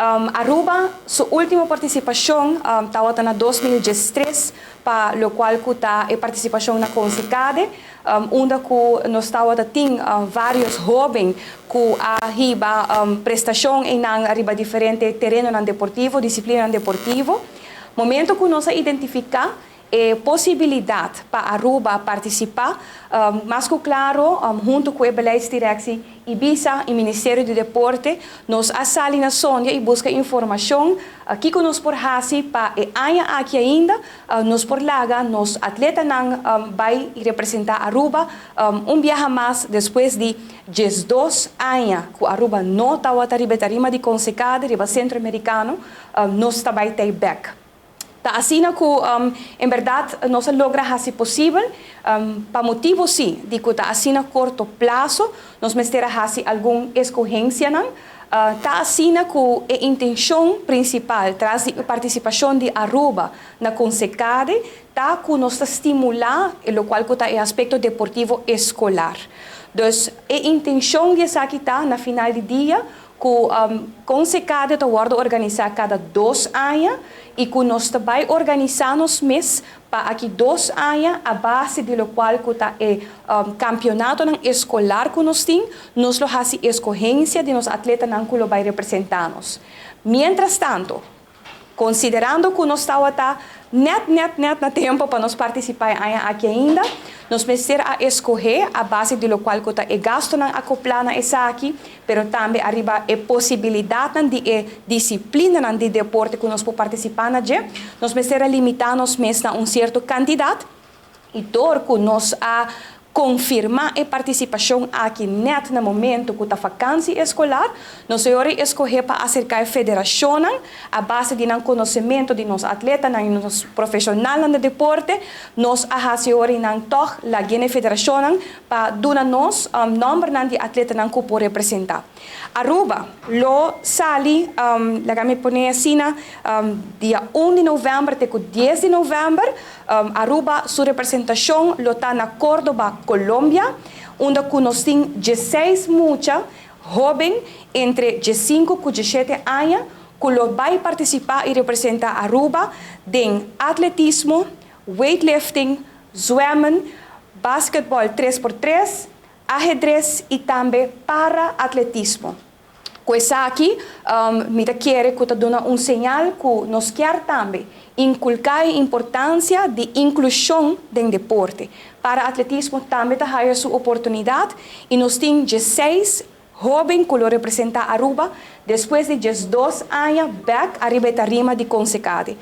Aruba su ultimo participacion tabata na 2013, pa locual cu ta e participacion na Consecade, unda cu nos tabata tin varios hoben cu a hiba prestacion eynan ariba diferente tereno deportivo, disciplina deportivo. Momento cu nos a identifica e posibilidad pa Aruba participa, mas cu claro, hunto cu e beleidsdirectie, IBISA y Ministerio di Deporte, nos a sali na sonda y busca informacion aki cu nos por hasi pa e aña aki ainda, nos por laga nos atletanan bay representa Aruba un biaha mas despues di 12 aña cu Aruba no tabata riba tarima di Consecade, riba Centro Americano, nos ta bay back. Ta asina cu en berdad nos a logra haci posibel, pa motibo si di cu ta asina corto plazo, nos mester hasi algun escogencia nan. Ta asina cu e intencion principal tras di participacion di Aruba na Consecade ta cu nos ta stimula locual cu ta e aspecto deportivo escolar. Dus e intencion di esaki ta na final di dia cu Consecade ta wordo organisa cada 2 aña y cu nos ta bay organisa nos mes pa aki 2 aña a base di locual cu ta e campeonato nan escolar cu nos tin, nos lo hasi escogencia di nos atletanan cu lo bay representa nos. Mientras tanto, considerando cu nos ta net, net, net na tempo pa nos participa aki ainda, nos mester a escoge a base di locual cu ta e gastonan acopla na esaki, pero tambe ariba e posibilidad di e disciplina di deporte cu nos por participa na dje, nos mester a limita nos mes na un cierto cantidad y dor cu nos a confirma e participacion aki net na momento cu ta vakantie escolar, nos a escoge pa acerca e federacion a base di nan conocimento di nos atletanan y nos profesional di deporte, nos a hasi nan toch laga e federacion pa duna nos nomber di atletanan cu por representa. Aruba lo sali, laga mi pone asina, dia 1 di november te 10 di november, Aruba su representacion lo ta na Cordoba, Colombia, unda cu nos tin 16 mucha hoben entre 5 y 17 aña cu lo bay participa y representa Aruba den atletismo, weightlifting, zwemmen, basketball 3x3, ahedrez y tambe para atletismo. Cu esaki, mi kier cu duna un señal cu nos kier tambe inculca e importancia di inclusion den deporte. Para atletismo tambe ta haya su oportunidad y nos tin 16 hoben cu lo representa Aruba despues di 12 aña back ariba tarima di Consecade.